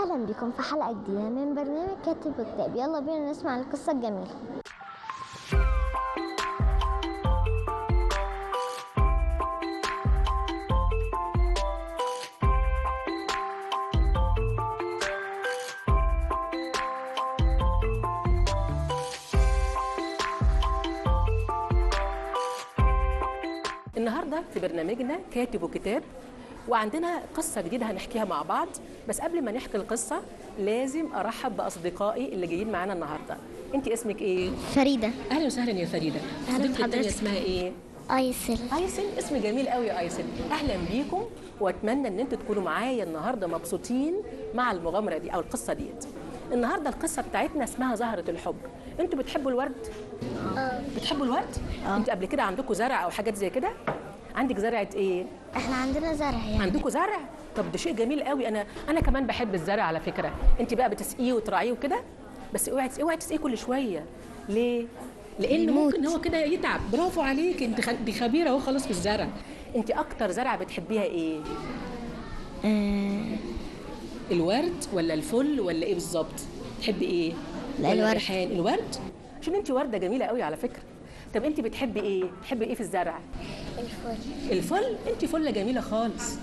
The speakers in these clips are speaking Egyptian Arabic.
أهلا بكم في حلقة جديدة من برنامج كاتب وكتاب. يلا بينا نسمع القصة الجميلة. النهارده في برنامجنا كاتب وكتاب، وعندنا قصة جديدة هنحكيها مع بعض. بس قبل ما نحكي القصة لازم أرحب بأصدقائي اللي جايين معانا النهارده. أنت اسمك إيه؟ فريدة. أهلا وسهلا يا فريدة. أهلا صديقتك التانية بحضرتك. اسمها إيه؟ أيسل. أيسن، اسم جميل قوي يا أيسن. أهلا بيكم، وأتمنى إن أنتوا تكونوا معايا النهارده مبسوطين مع المغامرة دي أو القصة ديت. النهارده القصة بتاعتنا اسمها زهرة الحب. أنتوا بتحبوا الورد؟ بتحبوا الورد؟ أنتوا قبل كده عندكم زرع أو حاجات زي كده؟ عندك زرعة إيه؟ احنا عندنا زرع يعني. عندكم زرع؟ طب ده شيء جميل قوي. انا كمان بحب الزرع على فكرة. انت بقى بتسقيه وتراعيه وكده، بس اوعي تسقيه كل شوية. ليه؟ لان ممكن هو كده يتعب. برافو عليك، انت دي خبيرة اهو خلاص في الزرع. انت اكتر زرعه بتحبيها ايه؟ الورد ولا الفل ولا ايه بالظبط؟ تحبي ايه؟ لا، ولا الورد. الريحان؟ الورد؟ عشان انت ورده جميلة قوي على فكرة. طب انت بتحبي ايه؟ بتحبي ايه في الزرع؟ الفل. الفل؟ انت فله جميلة خالص.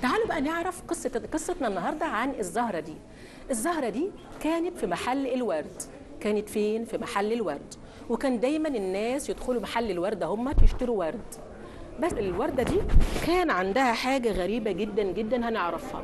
تعالوا بقى نعرف قصتنا النهارده عن الزهرة دي. الزهرة دي كانت في محل الورد. كانت فين؟ في محل الورد. وكان دايما الناس يدخلوا محل الورد هم يشتروا ورد. بس الورده دي كان عندها حاجة غريبة جدا جدا هنعرفها.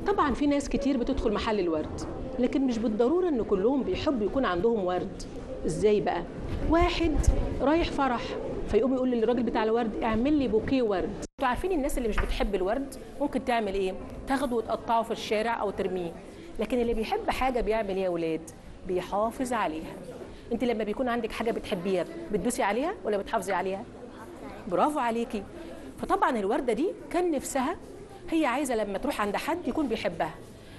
طبعا في ناس كتير بتدخل محل الورد، لكن مش بالضرورة ان كلهم بيحبوا يكون عندهم ورد. ازاي بقى؟ واحد رايح فرح فيقوم يقول للراجل بتاع الورد اعمل لي بوكيه ورد. انتوا عارفين الناس اللي مش بتحب الورد ممكن تعمل ايه؟ تاخده وتقطعه في الشارع او ترميه. لكن اللي بيحب حاجة بيعمل ايه يا ولاد؟ بيحافظ عليها. انت لما بيكون عندك حاجة بتحبيها بتدوسي عليها ولا بتحافظي عليها؟ برافو عليكي. فطبعا الورده دي كان نفسها، هي عايزه لما تروح عند حد يكون بيحبها.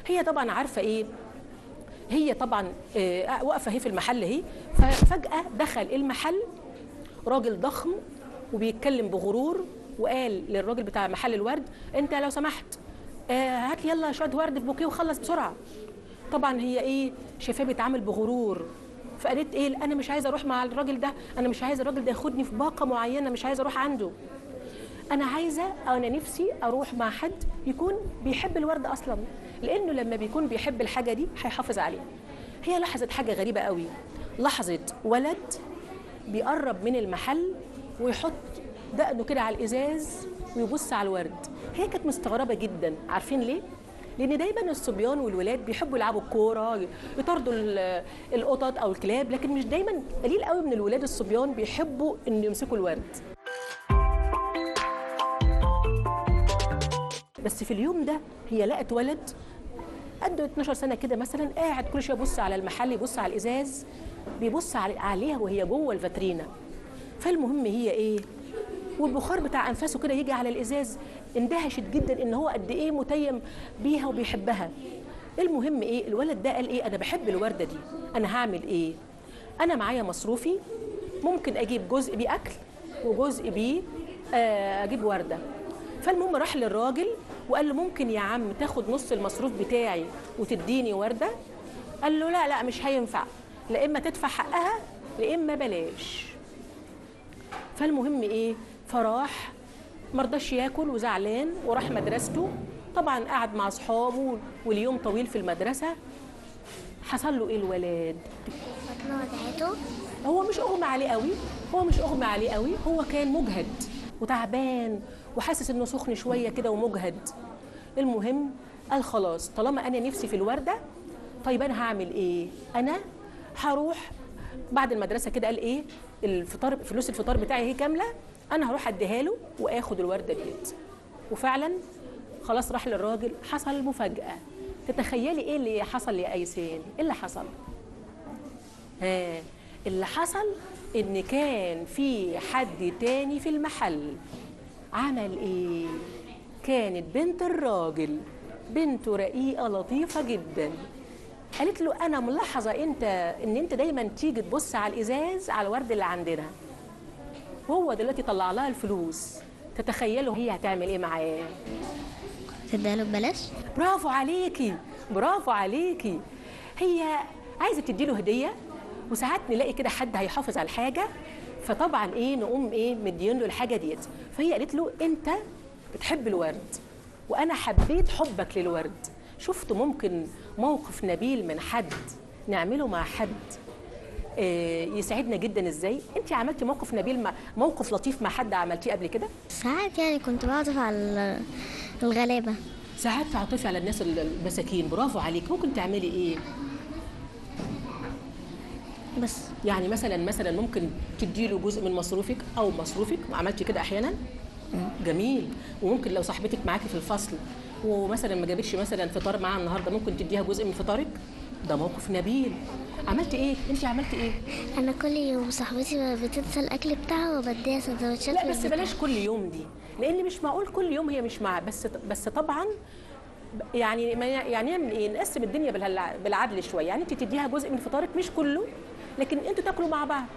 هي طبعا عارفه ايه؟ هي طبعا واقفة هي في المحل اهي، ففجاه دخل المحل راجل ضخم وبيتكلم بغرور، وقال للراجل بتاع محل الورد انت لو سمحت هات لي يلا شوية ورد في بوكيه وخلص بسرعة. طبعا هي ايه؟ شايفاه بيتعامل بغرور، فقالت ايه؟ انا مش عايزه اروح مع الراجل ده، انا مش عايزه الراجل ده ياخدني في باقه معينة، مش عايزه اروح عنده. انا عايزه او انا نفسي اروح مع حد يكون بيحب الورد اصلا، لانه لما بيكون بيحب الحاجة دي هيحافظ عليها. هي لاحظت حاجة غريبة قوي، لاحظت ولد بيقرب من المحل ويحط دقنه كده على الازاز ويبص على الورد. هي كانت مستغربه جدا. عارفين ليه؟ لان دايما الصبيان والولاد بيحبوا يلعبوا الكورة، يطاردوا القطط او الكلاب، لكن مش دايما، قليل قوي من الولاد الصبيان بيحبوا ان يمسكوا الورد. بس في اليوم ده هي لقت ولد قده 12 سنة كده مثلا، قاعد كل شوية يبص على المحل، يبص على الازاز، بيبص عليها وهي جوه الفاترينا. فالمهم هي ايه؟ والبخار بتاع انفاسه كده يجي على الازاز. اندهشت جدا ان هو قد ايه متيم بيها وبيحبها. المهم ايه؟ الولد ده قال ايه؟ انا بحب الورده دي، انا هعمل ايه؟ انا معايا مصروفي، ممكن اجيب جزء بيه اكل وجزء بيه اجيب ورده. فالمهم راح للراجل وقال له ممكن يا عم تاخد نص المصروف بتاعي وتديني ورده؟ قال له لا لا مش هينفع، لا اما تدفع حقها لا اما بلاش. فالمهم ايه؟ فراح مرضاش ياكل وزعلان، وراح مدرسته. طبعا قعد مع اصحابه واليوم طويل في المدرسة. حصل له ايه الولاد؟ بطنه وجعته. هو مش اغمى عليه قوي، هو مش اغمى عليه قوي، هو كان مجهد وتعبان وحاسس انه سخن شوية كده ومجهد. المهم قال خلاص طالما انا نفسي في الورده، طيب انا هعمل ايه؟ انا هروح بعد المدرسة كده. قال ايه؟ الفطار، فلوس الفطار بتاعي هي كاملة، انا هروح اديها له واخد الورده ديت. وفعلا خلاص راح للراجل. حصل مفاجاة. تتخيلي ايه اللي حصل يا ايسان؟ ايه اللي حصل؟ ها، اللي حصل ان كان في حد تاني في المحل. عمل ايه؟ كانت بنت الراجل، بنته رقيقه لطيفة جدا، قالت له انا ملاحظة انت ان انت دايما تيجي تبص على الازاز على الورد اللي عندنا. وهو دلوقتي طلع لها الفلوس. تتخيلوا هي هتعمل ايه معاه؟ تديها له ببلاش. برافو عليكي، برافو عليكي. هي عايزه تديله هديه، وساعات نلاقي كده حد هيحافظ على الحاجة، فطبعا ايه نقوم ايه مدين له الحاجة ديت. فهي قالت له انت بتحب الورد وانا حبيت حبك للورد. شفت ممكن موقف نبيل من حد نعمله مع حد يسعدنا جدا ازاي؟ انت عملتي موقف نبيل مع موقف لطيف مع حد عملتيه قبل كده؟ ساعات يعني كنت بعطف على الغلابة. ساعات تعطفي على الناس المساكين، برافو عليك. ممكن تعملي ايه؟ بس يعني مثلا ممكن تديله جزء من مصروفك او مصروفك، عملتي كده احيانا؟ جميل. وممكن لو صاحبتك معاكي في الفصل ومثلا ما جابتش مثلا فطار معاها النهارده، ممكن تديها جزء من فطارك. ده موقف نبيل. عملتي ايه؟ انت عملتي ايه؟ انا كل يوم صاحبتي بتنسى الاكل بتاعها وبديها سندوتشات. لا بس بلاش كل يوم دي، لان مش معقول كل يوم هي مش مع بس طبعا يعني ما يعني نعمل ايه؟ نقسم الدنيا بالعدل شوية، يعني انت تديها جزء من فطارك مش كله، لكن انتوا تاكلوا مع بعض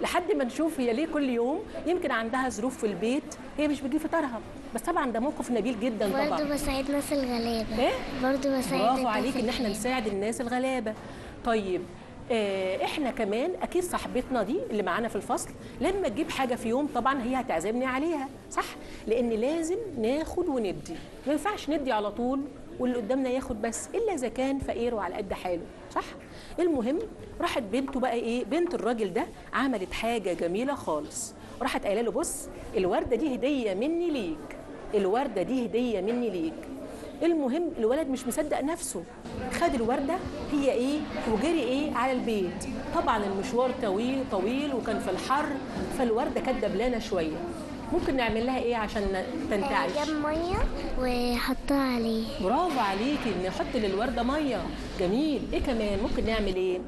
لحد ما نشوف هي ليه كل يوم، يمكن عندها ظروف في البيت هي مش بتجيب فطارها. بس طبعا ده موقف نبيل جدا. طبعا برضه بساعد ناس الغلابة. ايه؟ برضه بساعد. برافو عليك ان احنا نساعد الناس الغلابة. طيب احنا كمان اكيد صاحبتنا دي اللي معانا في الفصل لما تجيب حاجة في يوم طبعا هي هتعزمني عليها، صح؟ لان لازم ناخد وندي، ما ينفعش ندي على طول واللي قدامنا ياخد بس، الا اذا كان فقير وعلى قد حاله، صح؟ المهم راحت بنته بقى ايه، بنت الراجل ده عملت حاجة جميلة خالص، راحت قايله له بص الورده دي هديه مني ليك، الورده دي هديه مني ليك. المهم الولد مش مصدق نفسه، خد الورده هي ايه وجري ايه على البيت. طبعا المشوار طويل طويل وكان في الحر، فالورده كانت دبلانه شوية. ممكن نعمل لها ايه عشان تنتعش؟ جاب مية وحطها عليه. برافو عليكي، نحط للورده مية. جميل. ايه كمان ممكن نعمل ايه؟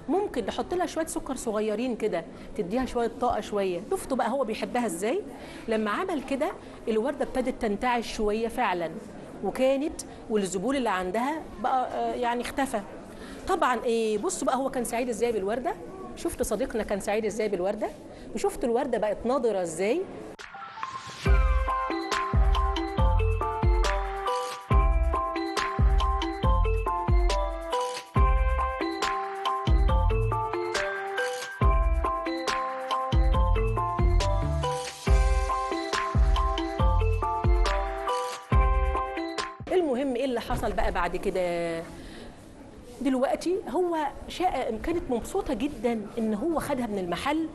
ممكن نحط لها شوية سكر صغيرين كده تديها شوية طاقة شوية. شفتوا بقى هو بيحبها ازاي؟ لما عمل كده الورده ابتدت تنتعش شوية فعلا، وكانت والزبول اللي عندها بقى يعني اختفى. طبعا ايه، بصوا بقى هو كان سعيد ازاي بالورده. شفت صديقنا كان سعيد ازاي بالورده، وشفت الورده بقت ناضره ازاي. المهم ايه اللي حصل بقى بعد كده؟ دلوقتي هو شاء كانت مبسوطة جدا ان هو خدها من المحل،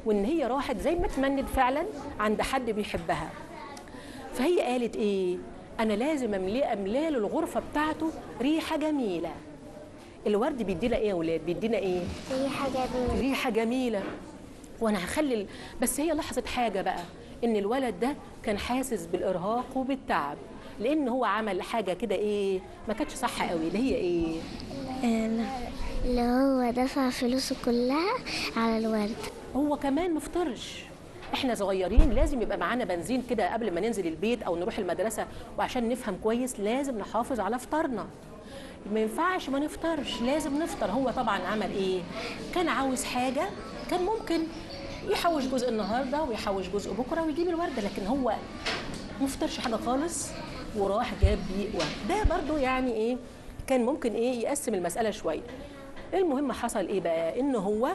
وان هي راحت زي ما تمنت فعلا عند حد بيحبها. فهي قالت ايه؟ انا لازم املى له الغرفة بتاعته ريحه جميلة. الورد بيدينا ايه يا اولاد؟ بيدينا ايه؟ ريحه جميلة. ريحه جميلة. وانا هخلي بس هي لاحظت حاجة بقى، ان الولد ده كان حاسس بالارهاق وبالتعب، لان هو عمل حاجة كده ايه ما كانتش صح قوي، اللي هي ايه؟ اللي هو دفع فلوسه كلها على الورد. هو كمان مفطرش. احنا صغيرين لازم يبقى معانا بنزين كده قبل ما ننزل البيت او نروح المدرسة، وعشان نفهم كويس لازم نحافظ على فطارنا. ما ينفعش ما نفطرش، لازم نفطر. هو طبعا عمل ايه؟ كان عاوز حاجة، كان ممكن يحوش جزء النهارده ويحوش جزء بكره ويجيب الورده، لكن هو ما فطرش حاجة خالص وراح جاب بيه ورد. ده برضو يعني ايه، كان ممكن ايه يقسم المسالة شوية. المهم حصل ايه بقى؟ ان هو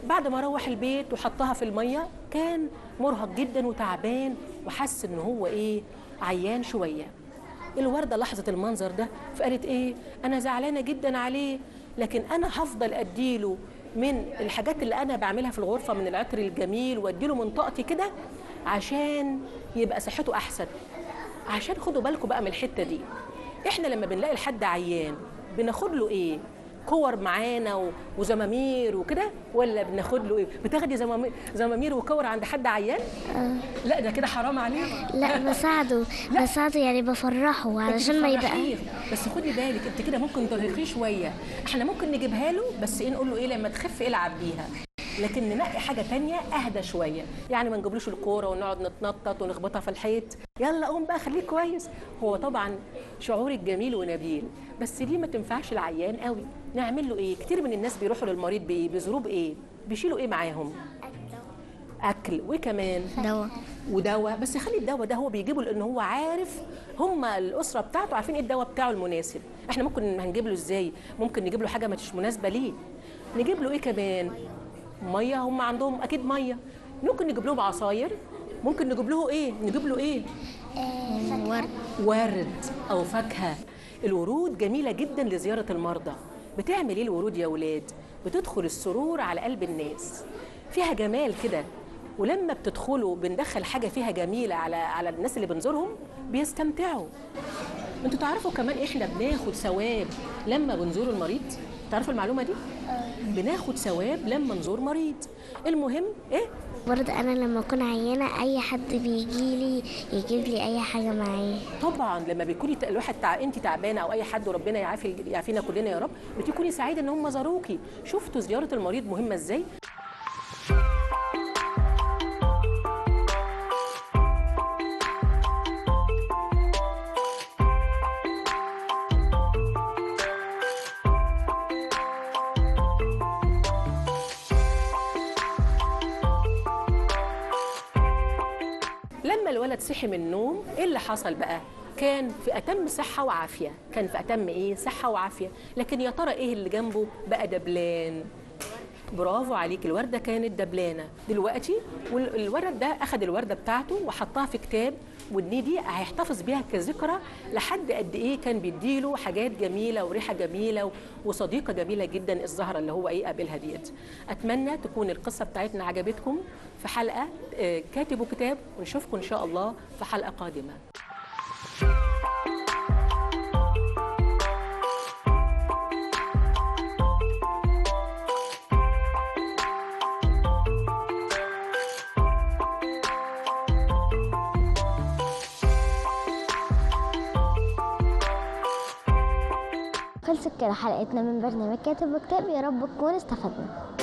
بعد ما روح البيت وحطها في المية كان مرهق جدا وتعبان، وحس ان هو ايه عيان شوية. الورده لاحظت المنظر ده فقالت ايه، انا زعلانة جدا عليه، لكن انا هفضل اديله من الحاجات اللي انا بعملها في الغرفة من العطر الجميل، واديله من طاقتي كده عشان يبقى صحته احسن. عشان خدوا بالكم بقى من الحتة دي، احنا لما بنلاقي الحد عيان بناخد له ايه؟ كور معانا وزمامير وكده، ولا بناخد له ايه؟ بتاخدي زمامير وكور عند حد عيان؟ لا ده كده حرام عليك. لا بساعده، بساعده يعني بفرحة علشان ما يبقى. بس خدي بالك انت كده ممكن ترهقيه شوية. احنا ممكن نجيبها له بس ايه، نقول له ايه لما تخف العب بيها، لكن ننقي حاجة تانية اهدى شوية. يعني ما نجيبلوش الكورة ونقعد نتنطط ونخبطها في الحيط، يلا قوم بقى خليك كويس. هو طبعا شعورك جميل ونبيل، بس دي ما تنفعش العيان قوي. نعمل له ايه؟ كتير من الناس بيروحوا للمريض بايه؟ بظروف ايه؟ بيشيلوا ايه معاهم؟ اكل، وكمان دواء. ودواء، بس خلي الدواء ده هو بيجيبه لان هو عارف، هم الاسرة بتاعته عارفين ايه الدواء بتاعه المناسب. احنا ممكن هنجيب له ازاي؟ ممكن نجيب له حاجة مش مناسبة ليه. نجيب له ايه كمان؟ مية، هم عندهم اكيد مية. ممكن نجيب لهم عصاير، ممكن نجيب له ايه؟ نجيب له ايه؟ ورد. ورد او فاكهة. الورود جميلة جدا لزيارة المرضى. بتعمل ايه الورود يا ولاد؟ بتدخل السرور على قلب الناس، فيها جمال كده، ولما بتدخلوا بندخل حاجة فيها جميلة على الناس اللي بنزورهم بيستمتعوا. انتوا تعرفوا كمان احنا بناخد ثواب لما بنزور المريض؟ تعرفوا المعلومة دي؟ بناخد ثواب لما نزور مريض. المهم ايه؟ برضه انا لما اكون عيانه اي حد بيجي لي يجيب لي اي حاجة معاه. طبعا لما بيكوني الواحد انت تعبانة او اي حد، وربنا يعافينا كلنا يا رب، بتكوني سعيدة ان هم زاروكي. شفتوا زيارة المريض مهمة ازاي؟ لما الولد صحي من النوم ايه اللي حصل بقى؟ كان في اتم صحة وعافيه، كان في اتم ايه؟ صحة وعافيه. لكن يا ترى ايه اللي جنبه بقى دبلان؟ برافو عليك، الورده كانت دبلانه. دلوقتي والولد ده اخذ الورده بتاعته وحطها في كتاب، والني دي هيحتفظ بيها كذكرى لحد قد ايه كان بيديله حاجات جميلة وريحه جميلة وصديقه جميلة جدا الزهرة اللي هو ايه قابلها ديت. اتمنى تكون القصة بتاعتنا عجبتكم في حلقة كاتب وكتاب، ونشوفكم ان شاء الله في حلقة قادمة. خلصت كده حلقتنا من برنامج كاتب وكتاب، يا رب تكون استفدنا.